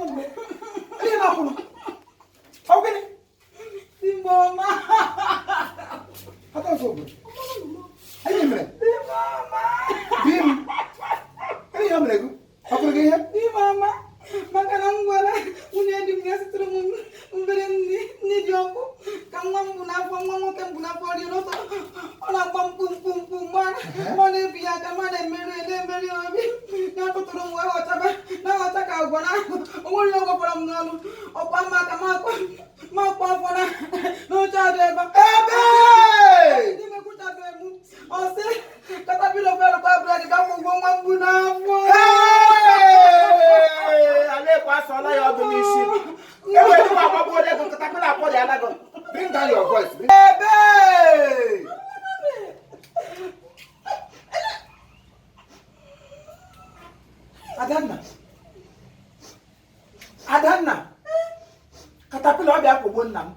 Ihe na-akwụrụ. Ọ gịnị? Di m ọma. Ata ọzọ obodo. Anyị mere. Di m ọma. Di m. Ihe mere gị? Ọ kụrụ gị ihe? Di m ọma. Maka na m gwara nwunye di m ya sitere m mbere nri nri dị ọkụ ka nwa m bu n'afọ, nwa nwoke m bu n'afọ rie n'ụtọ, ọ na-agba m kpum kpum kpum, ma ọ na-ebi ya aka, ma na-emerụ ya, na-emerụ ya obi, na-atụtụrụ m wee ghọchaba na-aghọcha ka agwa na o nwere ihe ọ gwapụrụ m n'ọnụ ọkwa m aka m akwa m akwa afọ na n'oche adị ebe Ebe! Di m ekwuchabeghị m, ọ sị katapila ofelụkwa bread ga kwụ ụgwọ nwa m bu n'afọ. Hey! Alekwa asọla ya ọdụ n'isi. Ewere m agbagbuola ego katapila akwọrịala gị. Bring down your voice. Ebe! Adanna. Adanna. Katapila ọ bịa kwụgbuo nna m.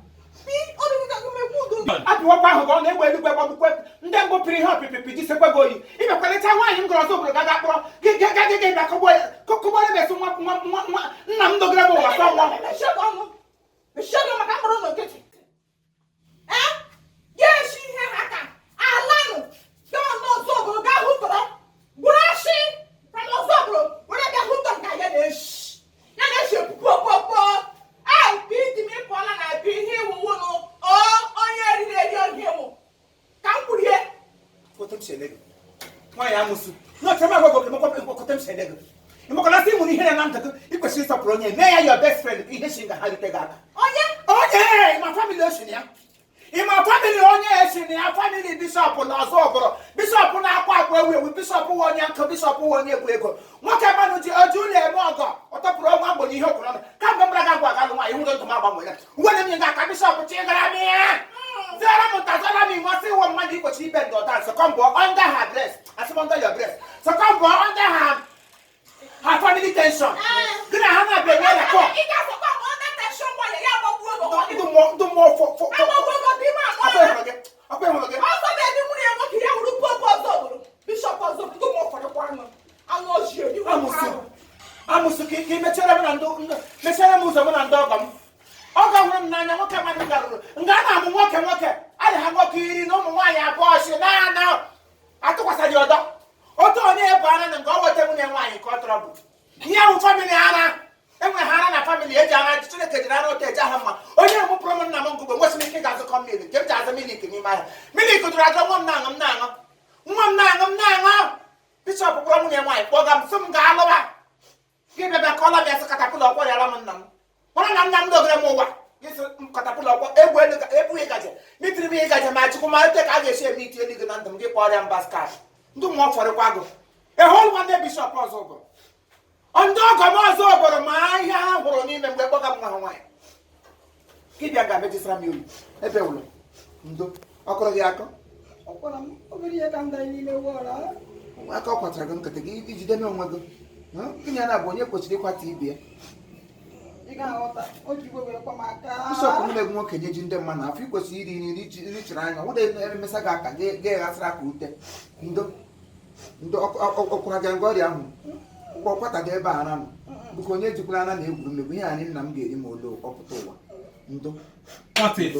Apịwakwa ahụ ka ọ na-egbe eluigwe gbagbukwe ndị mbụ pịrị ihe ọpịpịpị jisekwa gị oyi. Ịbịakwalịta nwaanyị m gọrọ ọzọ obodo gaga kpọrọ gị gị gị gị bịa kụgbọrọ m esi nwa nwa nwa nwa nna m dogara m ụwa sọ nwa. Mechie gị ọnụ. Mechie gị maka mkpụrụ n'okịtị. Ee? Ya esi ihe ha ka alanụ gaa n'Ọzụbụlụ gaa hụtọrọ gwụrụ asị from Ọzụbụlụ were bịa hụtọ nke ya na-eshi ya na-eshi popopo ai bi di m ịpụọla na bi ihe iwuwu nụ ọ onye riri eri oge ịwụ ka m kwurie. Kote m si ele gị. Nwaanyị amụsụ. N'oche m agwa gị kote m si ele gị. Ịmakwana sị nwere ihere na ndụ gị, ị kwesịrị ịsọpụrụ onye mee ya your best friend ka ihe si nga ha rite gị aka. Onye? Onye ịma family o si na ya? Ịma family onye esi na ya? Family bishọp na Ọzụbụlụ. Bishọp na-akwa akwa ewu ewu, bishọp wụ onye nkụ, bishọp wụ onye egwu ego. Nwoke mmanụ ji oji ụlọ eme ọgọ, ọ tọpụrụ ọnwa mgbe ihe okwuru ọnụ. Kamgbe m gara agwa agalụ nwaanyị hụrụ ndụ m agbanwere. Uwe na m nye gị aka bishọp chigara m ya. Zara m nta zara m inwe sị wụ mmadụ i kwesịrị ibe ndị ọda sọkọmbọ under her dress. Asị m under your dress. Sọkọmbọ under her her family tension. Gị na ha na-abịa enwe na kọ. Ị ga-asọkwa m under tension nwanyị ya agbagbuo gị. Ndụ mmụọ ndụ mmụọ fọ fọ fọ. Agbagbuo gị bụ ime Akwa anọ. ịhụrụ gị. Akwa ịhụrụ gị. Ọsọ bụ nwunye ya nwoke ya wuru popu Ọzụbụlụ bishọp Ọzụbụlụ ndị ụmụ ụfọdụ anụ anụ ojii eri. Amụsụ. Amụsụ ka ị mechiere m na ndụ mechiere m ụzọ mụ na ndị ọgọ m. Ọgọ hụrụ m n'anya nwoke mmadụ garuru nga a na-amụ nwoke nwoke adị ha nwoke 10 na ụmụ nwaanyị 2 si na-ana atụkwasịrị ọdọ otu onye ebu ara na nke ọ weta nwunye nwaanyị ka ọ tọrọ bụ ihe ahụ family ara enwe ha ara na family eji ara Chineke jiri ara ụtọ eji aha mma onye mụpụrụ m nna m ngụgbe nwesịrị m ike ga-azụkọ mmiri nke m ji azụ miliki n'ime ahịa miliki dụrụ ajọ nwa m na-aṅụ m na-aṅụ nwa m na-aṅụ m na-aṅụ bishọp kpọrọ nwunye nwaanyị kpọga m sị m ga-alụwa gị bịa bịa kọọla m ya sị katapila ọkwọrịala m nna m mara na nna m dogere m ụwa gị sị m katapila ọkwọ egwu elu ebughị gaje mitiri m ihe gaje ma chukwu ma ete ka a ga-esi eme iti eluigwe na ndụ m gị kpọrọ m bastard ndị mmụọ fọrịkwa gụ ehol nwanne bishọp Ọzụbụlụ ndị ọgọ m Ọzụbụlụ ma ihe ha hụrụ n'ime mgbe kpọga m nwa ha nwaanyị gị bịa ga-emejisara m olu ebe ụlọ ndo ọ kọrọ gị akọ Ọkwara m obere ihe ka m dara n'ime wọọlụ. Aka ọ kwatara gị nkịtị gị ijide n'onwe gị gịnị ya na-abụ onye kwesịrị ịkwata ibe ya. Ị ga-aghọta o ji igwe wee kwa m aka. Bishọp nwunye gị nwoke nyeji ndị mmadụ afọ ị kwesịrị iri nri iri chiri anya nwụda emesa gị aka gị ghasịrị aka ute ndo ndo ọkwara gị nga ọrịa ahụ ọkwataga ebe a nọ bụka onye jikwara ana na egwuru mmegbu ihe anyị nna m ga-eri ma olu ọpụta ụwa ndo. Cut it.